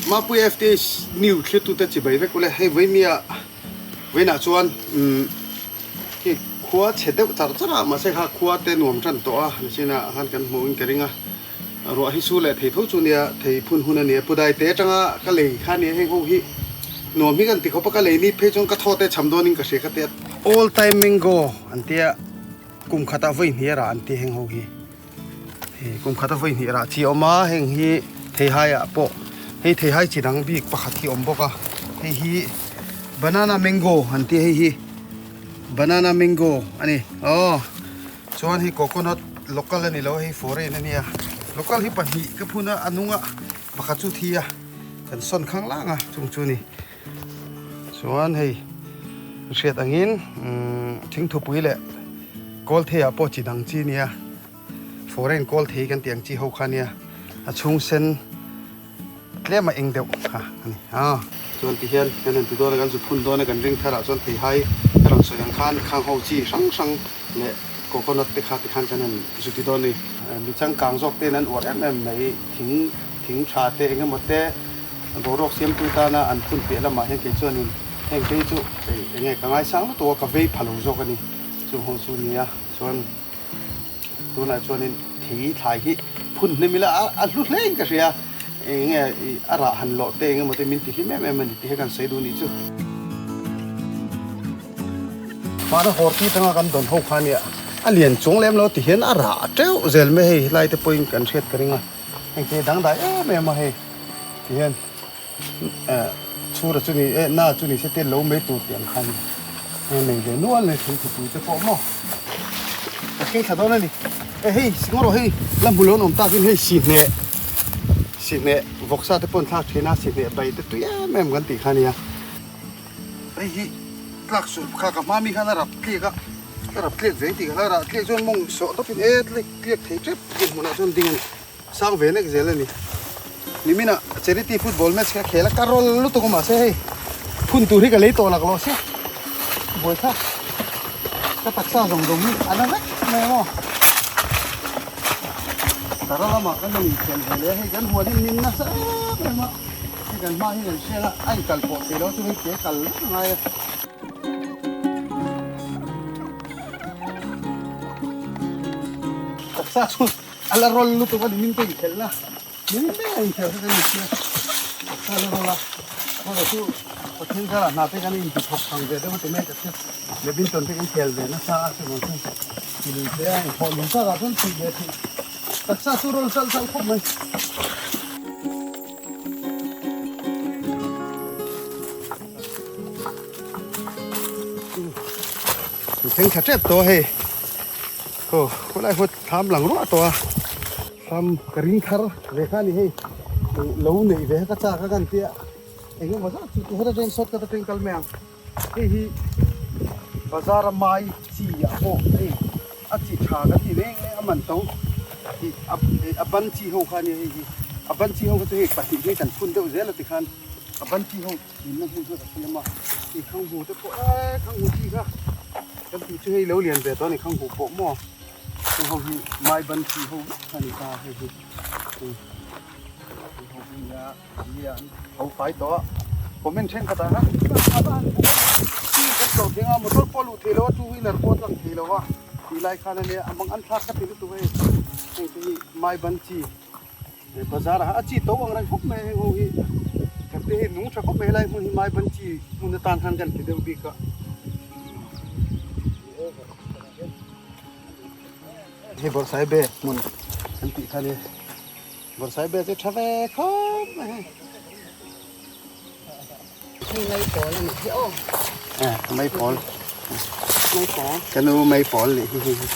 Mapui FTH new thlittute chibai vek ule hei vawinia vawiinah chuan umm khi khua chhe deuh char char a mahse kha khua te nuam tan tawh a nichinah khan kan hmuh in ka ring a ruah hi su leh thei tho chu nia thei phun hun a nia pu dai te atanga ka lei kha nia heng ho hi nuam hi kan ti khawp a ka lei ni phei chuan ka thaw te cham dawn in ka hria ka tia all time mango an tia kum khatah vawi hnih a rah an ti heng ho hi. Hei kum khat a vawi hnih rah chi a awm a heng hi theihai ah pawh hei theihai chi dang bik pakhat hi a awm bawk a hei hi banana mango an tih a hei hi banana mango a ni aw chuan hei coconut local a ni lo a hei foreign a nia local hi pahnih ka phun a a nung a pakhat chu thi a kan sawn khang lang a chung chu a ni chuan hei hriat angin umm thingthupui leh kawlthei ah pawh chi dang chi a nia foreign kawlthei kan tih ang chi ho kha a nia a chhung sen tlem a eng deuh kha a ni a chuan ti hian kan han ti dawn a kan zu phun dawn a kan ring thar ah chuan theihai ka rawn sawi ang khan khang ho chi hrang hrang leh coconut te kha tikhan kan han zu ti dawn a ni mi changkang zawk ten an uar em em mai thing thing tha te eng emaw te. Boruak siamtu tana an phun piah lamah hian kei chuanin heng te hi chu eng nge ka ngaisang lutuk a, ka vei pha lo zawk a ni. Chung ho chu nia chuan tunah chuanin thei thlai hi phun hnem ila a hlu hle in ka hria. Eng nge a rah han lawh te eng emaw te min ti hlim em em a ni tih hi kan sawi duh nih chu. Hmana hawr ti tanga kan dawn ho kha nia a lian chuang lem lo ti hian a rah teuh zel mai hei helai te pawhin kan hriat ka ring a. Heng te dangdai em em a hei ti hian eh chhura chu ni eh na chu ni se te lo mai tur tih ang khan hei nei ve nual mai thing thupui te pawh maw ka thleng thla dawn a ni eh hei singaw rawh hei la hmu lo an awm takin hei sihneh sihneh vawksa te pawh an thlak thin a sihneh bai te tui em em kan tih kha a nia hei hi tlak suh kha ka hma mi khan a rap tliak a ka rap tliak ve tih kha rah tliak chuan mawng sawh tawpin e tliak tliak thei tep dinhmunah chuan ding a ni sang ve nek zel a ni niminah charity football match kha khel a ka rawl lutuk a mahse hei phun tur hi ka lei tawh lak lawh sia buaitha ka taksa zawng zawng hi a na vek mai ang aw tara lamah kan rawn inkhel ve leh a hei kan huan hi min nasa em em a hei kan hma hi kan hriat a a inkal pawh thei lo chu hei ke kal vek a ngai a. Taksa chu a la rawl lutuk a ni min te inkhelh na min te a inkhelh kha kan inhria taksa a la rawl a erawh chu Pathian karah hna te kan inti thawk thang ve deuh a ti mai ka hria badminton te kan khel ve nasa a chuvang chuan ti lui te a inthawh lui takah chuan tih ve theih taksa chu rawl chalh chalh khawp mai. Thleng tha tep tawh a hei aw khawlai haw thlam lang ruah tawh a thlam ka ring thar ve kha a ni hei lo neih ve kha ka chak a kan tia eng emaw zat chu tu hawt atangin short cut atangin kal mai ang hei hi bazar a mai chi ah pawh hei a chi tha kan ti reng reng a man to ih a ban chi ho kha a nia hei hi a ban chi ho kha chu hei pahnih hi kan phun deuh zel a tikhan a ban chi ho. Inna hmun kha ka siam a, hei khanghu te pawh eee khanghu chi kha kan tih chu hei lo lian ve tawh a ni khanghu pawh maw heng ho hi mai ban chi ho vek a ni ta hei hi hei ho hi nia nia an tho fai tawh a comment thenkhat ah khan chi kan tlawh thei anga motor pawh a luh theih loh a two wheeler pawh a tlang thei lo a tih lai khan a nia a mang an thlak ka ti lutuk a hei heng te hi mai ban chi. He bazar ah a chi to ang reng khawp mai a heng ho hi kan te hi nung tha khawp mai helai hmun hi mai ban chi hmun atan khan kan ti deuh bik a. Hei bawrhsaibe hmun an tih kha nia bawrhsaibe chu tha ve khawp mai hei. Hei mai pawl a nih hi aw. Eh mai pawl. Mai pawl. Ka nu mai pawl nih hi hi.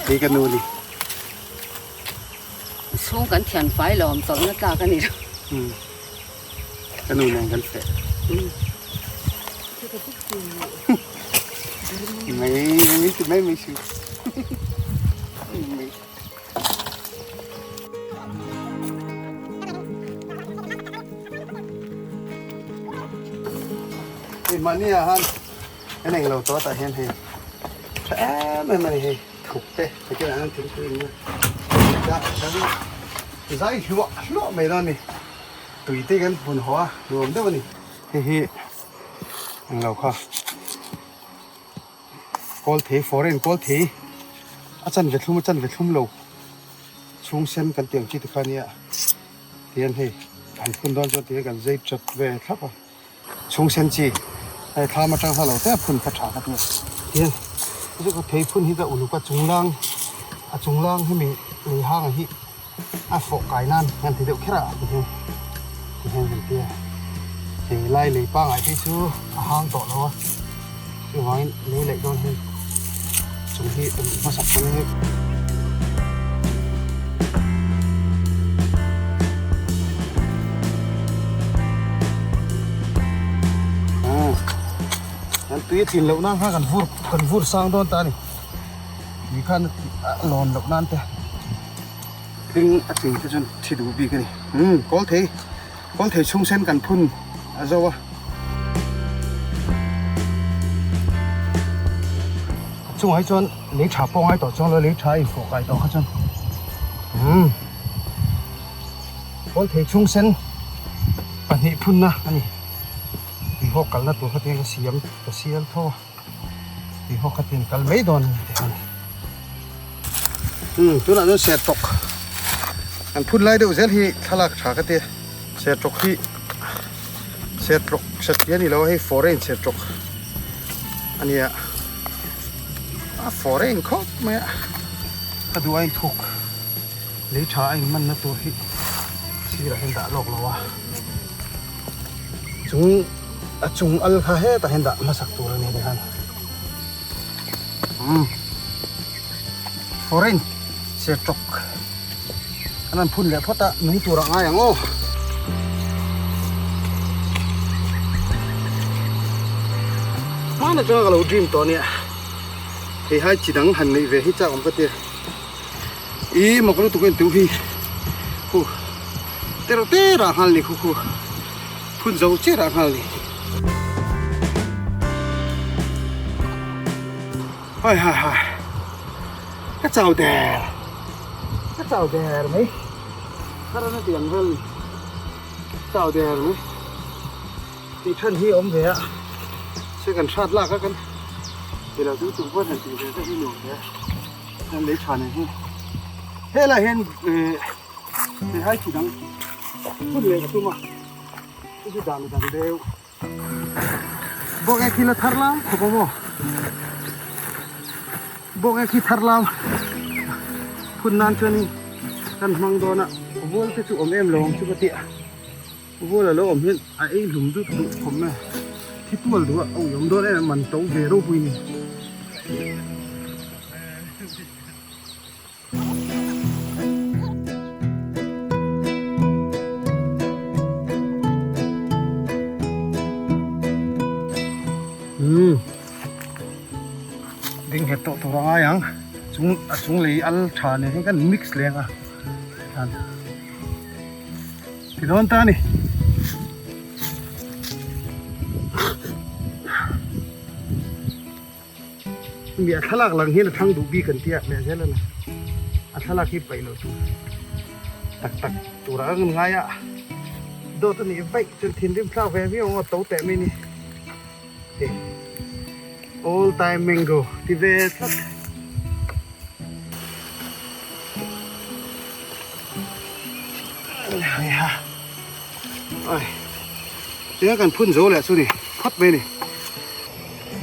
Hei ka nu ni. Chhung kan thian fai lo awm tawlhna tlak a ni lo. Ka nu nen kan feh. Mai mai ti mai mai si. Mai. Hei mahni ah han en eng lo tawh tah hian hei tha em em a ni hei thuk te hetiang ah hian thingpui in a zai hluah hluah mai dawn a ni. Tui te kan hmun haw a, nuam deuh a ni. Hei hi englo kha kawl thei foreign kawl thei a chanve thlum a chanve thlum lo chhung sen kan tih ang chi te kha nia tihian hei han phun dawn chuan tihian kan zai chat ve thlap a. Chhung sen chi hei thlam atang hla lo te a phun kha tha ka ti a tihian chu ka thei phun hi ka uluk a chunglang a chunglang hemi lei hang hi a fawh kai nan kan ti deuh kher a tihian tihian kan ti a hei lai lei pangai phei chu a hang tawh lo a chuvangin lei laih dawn hian chung hi uluk hmasak pawn hi. Kan tui a tlin loh nan khan kan vur kan vur sang dawn ta a ni tui khan a lawn loh nan te tling a tling te chuan thi duh bik a ni umm kawl thei kawl thei chhung sen kan phun a zo a. Chungah hi chuan lei tha pawh ngai tawh chuang lo lei tha a infawh kai tawh kha chuan umm kawl thei chhung sen pahnih phunna a ni tuihawk kalna tur kha tiang ka siam ka sial tho a tuihawk kha tiang kal mai dawn a ni tih a ni umm tunah chuan sertawk an phun lai deuh zel hi thlalak tha ka tia sertawk hi sertawk satliah a ni lo a hei foreign sertawk a nia. A foreign khawp mai a ka duh a inthuk lei tha a in man na tur hi sirah hian dah lawk lo a chung a chung al kha hetah hian dah hmasak tur a ni tikhan umm foreign sertawk an han phun leh phawt a nung tur ah ngai ang aw. Hmana changa ka lo dream tawh ania hei hai chi dang han neih ve hi chak awm ka tia ih mak lutuk a intu hi khu tereuh te rah nghal ni khu khu phun zo chiah rah nghal ni. Hai hai hai ka chau der ka chau der mai thar ana tih ang vel ni chau der mai tih than hi a awm ve a se kan hrat lak a kan ti lo chu chung pawh han tih ve te hi nuam ve a hian lei tha nen hian helai hian eh hei hai chi dang hun leh ka tum a chu chu dan dang deuh. Bawk ek hi la thar lam khawp a maw bawk ek hi thar lam phun nan chuanin kan hmang dawn a vual te chu awm em lo ang chu ka ti a vual a lo awm hian a ei hlum dut duh khawp mai a thi tual duh a a ui awm dawn em em man to ve ropui ni. Umm ding nghet tawh tur a ngai ang chung a chung lei al tha nen hian kan mix leng a khan ti dawn ta a ni. Mi a thlalak lang hian a thlang duh bik an tia leh zel a ni. A thlalak hi paih loh tur tak tak turah ka ngai a, dawt a nih vaih chuan thinrim thlak ve viau ang aw to teh mai ni. Hei all time mango ti ve tlat. Heiha oi tinge kan phun zo leh chu ni phawt mai ni.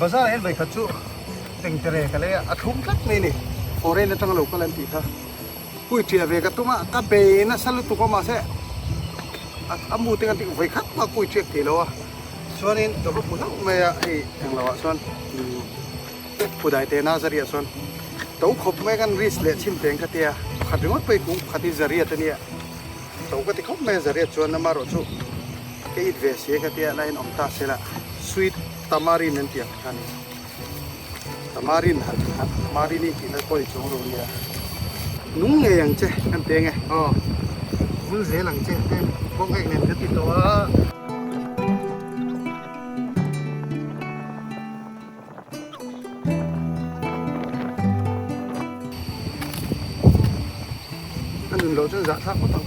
Bazar ah hian vawikhat chu tengtere ka lei a, a thlum tlat mai a ni. Foreign atanga lo kal an tih kha hui ṭiah ve ka tum a, ka bei nasa lutuk a mahse a mu te kan tih vawikhat pawh a kui ṭiak thei lo a. Chuanin ka va hmu hlauh mai a, hei englo ah chuan Phudai te Nazari ah chuan to khawp mai kan risk leh chhin teng ka tia, pakhat ringawt pawh i kung pakhat hi zariat a nia, to ka ti khawp mai a zariat chuan amaherawhchu ka it ve si a ka tia laiin awm ta se la sweet Tamarin an tih ang kha a ni. Tamarin han Tamarin i tihna pawh i chuang lo nia. Nung ngei ang che kan ti ange aw. Vul zel ang che te bawk ek nen kan ti tawh a. A nun loh chuan zahthlak ngawt ang.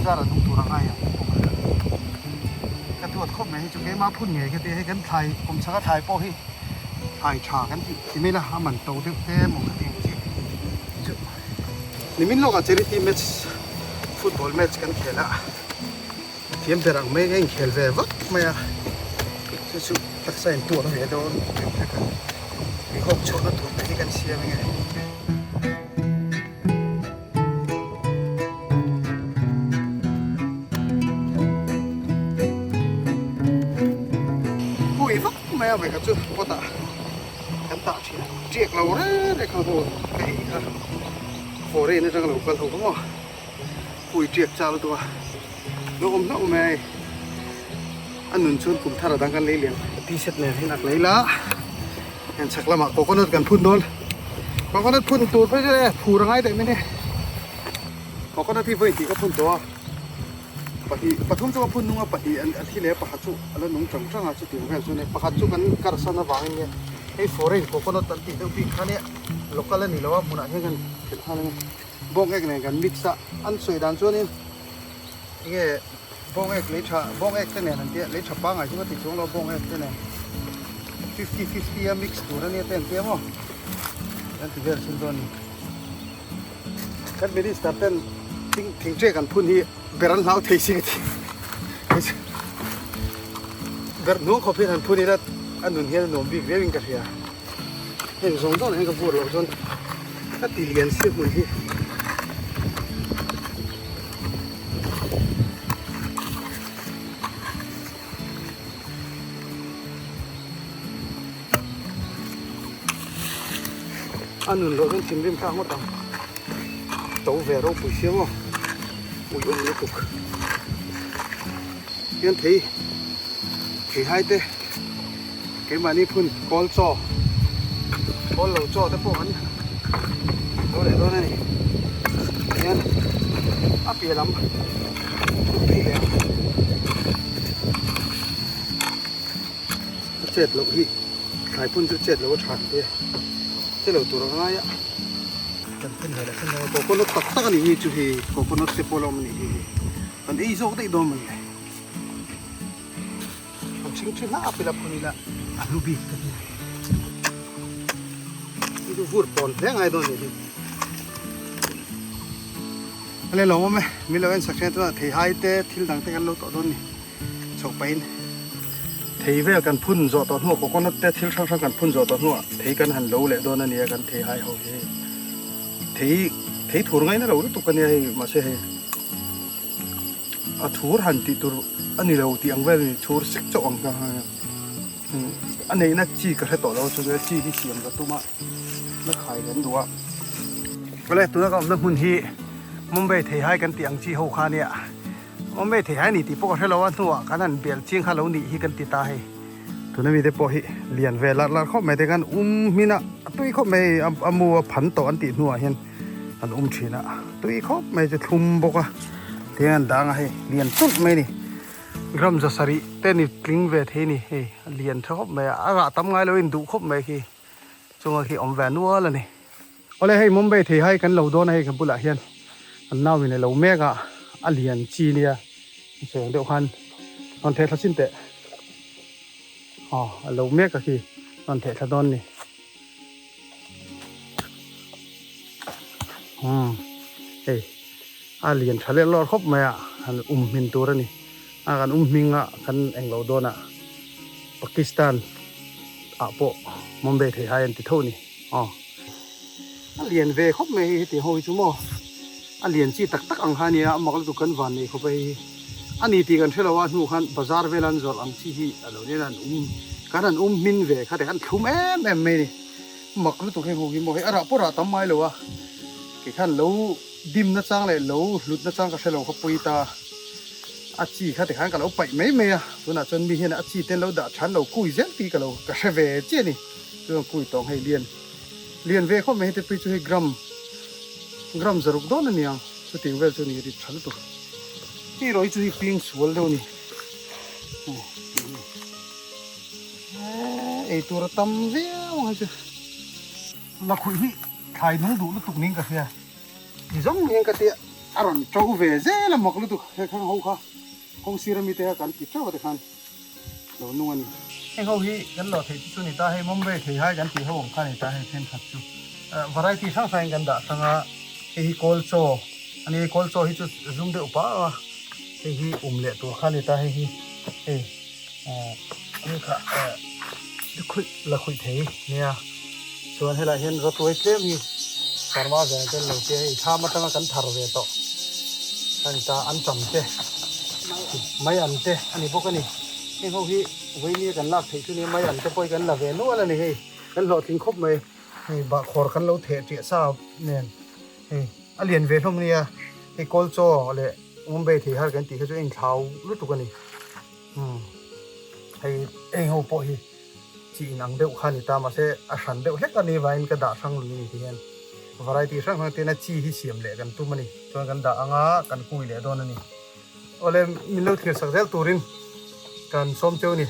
zarah nung tur a ngai ang tih pawh ka hre lo. Ka duat khawp mai hi chu keimah phun ngei ka ti a, hei kan thlai kum chhaka thlai pawh hi thlai tha kan tih ti mai la, a man to deuh te maw ka ti ang chi chu. Nimin lawkah charity match football match kan khel a, thiam ber ang mai ka inkhel ve vak mai a, chu chu taksa intuar ve dawn deuh hlek a, tuihawk chhuahna tur te hi kan siam enge. Pui vak mai a vekah chu pot ah kan tah thin a, tiak lo reng reng kha ho ka ei kha foreign atanga lo kal ho kha maw pui tiak chak lutuk a lo awm hlauh mai a nun chuan kum thar a dang kan lei lian t-shirt nen hian a lei la. Heng chhak lamah coconut kan phun dawn. Coconut phun tur phei chu e phur a ngai daih mai ni. Coconut hi vawi hnih ka phun tawh a, pahnih pathum chu ka phun nung a, pahnih an thi leh a, pakhat chu a la nung tang tang a chutiang vel chu a ni. Pakhat chu kan karsan avangin nge hei foreign coconut an tih deuh bik kha nia local a ni lo a, hmunah hian kan khelh nghal ang e. Bawng ek nen kan mix a, an sawi dan chuanin enge Bawng ek lei tha, bawng ek te nen an tia, lei tha pangai chu ka ti chuang lo, bawng ek te nen 50 50 a mix tur ania te an tia maw, an ti vel chhun dawn a ni. Kan minister ten thing thingṭek an phun hi ber an hlau thei si ka ti, ber hnuang khawp hian han phun ila a nun hian a nuam bik viau in ka hria. Heng zawng zawng hian ka vur loh chuan ka ti lian si hmun hi. A nun loh chuan thinrim thlak ngawt ang. To ve ropui sia maw ui awm lutuk. Hian thei thei hai te. Keimahni phun kawl chaw, kawl lo chaw te pawh kan lo leh dawn a ni. Tihian a piah lam thut phei leh ang. A chet loh hi thlai phun chu chet loh a tha tih e, che lo tur a ngai a. Kan phun ve leh phun dawn a, coconut tak tak a nih hi chu hei coconut te pawh a la awm a nih hi hei kan ei zawk daih dawn mai le. An thing thi hlak ila phun ila a hlu bik ka ti. Hi chu vur pawn hle ngai dawn nih hi. Ale lo awm e, min lo en sak thin chuan thei hai te thil dang te kan lo tawh dawn ni. Chhoh pahin thei vel kan phun zawh tawh hnuah coconut te thil hrang hrang kan phun zawh tawh hnuah thei kan han lo leh dawn a nia kan thei hai ho hi hei. Thei thei thur ngaina lo lutuk a nia hei mahse hei. A thur han tih tur a ni lo tih ang vel a ni, thur sek chauh ang kha a neihna chi ka hre tawh lo chu chu chi hi siam ka tum a la khai kan duh a. Awle tuna ka awmna hmun hi Mumbai theihai kan tih ang chi ho kha ania, Mumbai theihai a ni tih pawh ka hre lo a hnuah kan han bel chiang kha lo nih hi kan ti ta hei. Tuna mite pawh hi lian ve larh larh khawp mai te khan um hmin a tui khawp mai a mu a phan tawh an tih hnuah hian an um thin a tui khawp mai chu thlum bawk a tiang an dang a hei lian tulh mai a ni gram za sarih te ni tling ve thei a ni hei a lian tha khawp mai a a rah tam ngai lo in duh khawp mai khi chunga khi awm ve nual a ni. Awle hei Mumbai thei hai kan lo dawn a hei kan bulah hian an nau in a lo mek a a lian chi nia sawi ang deuh khan rawn theh thla chin teh aw a lo mek a khi rawn theh thla dawn ni umm hei a lian tha leh lawr khawp mai a han um hmin tur a ni a kan um hming a kan englo dawn a Pakistan ah pawh Mumbai thei hai an ti tho a ni. Aw a lian ve khawp mai hei heti ho hi chu maw a lian chi tak tak ang kha ania a mak lutuk kan van nei khawp a hei hi a ni tih kan hrelo a hnu khan bazar vel an zawrh ang chi hi a lo nia an um kan han um hmin ve kha te khan thlum em em mai a ni mak lutuk heng ho hi maw hei a rah pawh rah tam ngai lo a kei khan lo dim na chang leh lo hlut na chang ka hrelo kha pawi ta a chi kha tikhan ka lo paih mai mai a tunah chuan mi hian a chi te an lo dah than lo kui zel tih ka lo ka hre ve chiah a ni. Chuan kui tawng hei lian lian ve khawp mai heti phei chu hei gram gram zaruk dawn a niang chutiang vel chu a ni rit tha lutuk hei erawh hi chu hei ping sual deuh a ni ei tur a tam viau ang hei chu lakhuih hi thlai nung duh lutuk niin ka hria ti zawng hian ka tia. A rawn to ve zel a mak lutuk he khang ho kha kawng sir ami te kha kan ti teuh a tikhan lo nung a ni. Heng ho hi kan lo theih te chu ni ta hei Mumbai thei hai kan tih ho ang kha ni ta hei thenkhat chu variety hrang hrang in kan dah hrang a hei hi kawl chaw a ni kawl chaw hi chu zum deuh pah a hei hi um leh tur kha ni ta hei hi hei hei kha khuih la khuih thei nia chuan helaiah hian rawtuai tlem hi parma ven te an lo tia hei thlam atanga kan thar ve tawh a ni ta an tam te mai an te a ni bawk a ni heng ho hi vawinia kan lak theih chu nia mai an te pawh hi kan la ve nual a ni hei kan hlawhtling khawp mai hei bahkhawr kan lo theh ṭiah sa nen hei a lian ve hlawm nia hei kawl chaw leh Mumbai thei har kan tih kha chu a inthlau lutuk a ni. Umm hei eng ho pawh hi chi in ang deuh kha a ni ta mahse a hran deuh hlek a ni vangin ka dah hrang lui a ni ti hian variety hrang hrang tena chi hi siam leh kan tum a ni chuan kan dah anga kan kui leh dawn a ni. Awle min lo thlir sak zel turin kan sawm cheu a ni.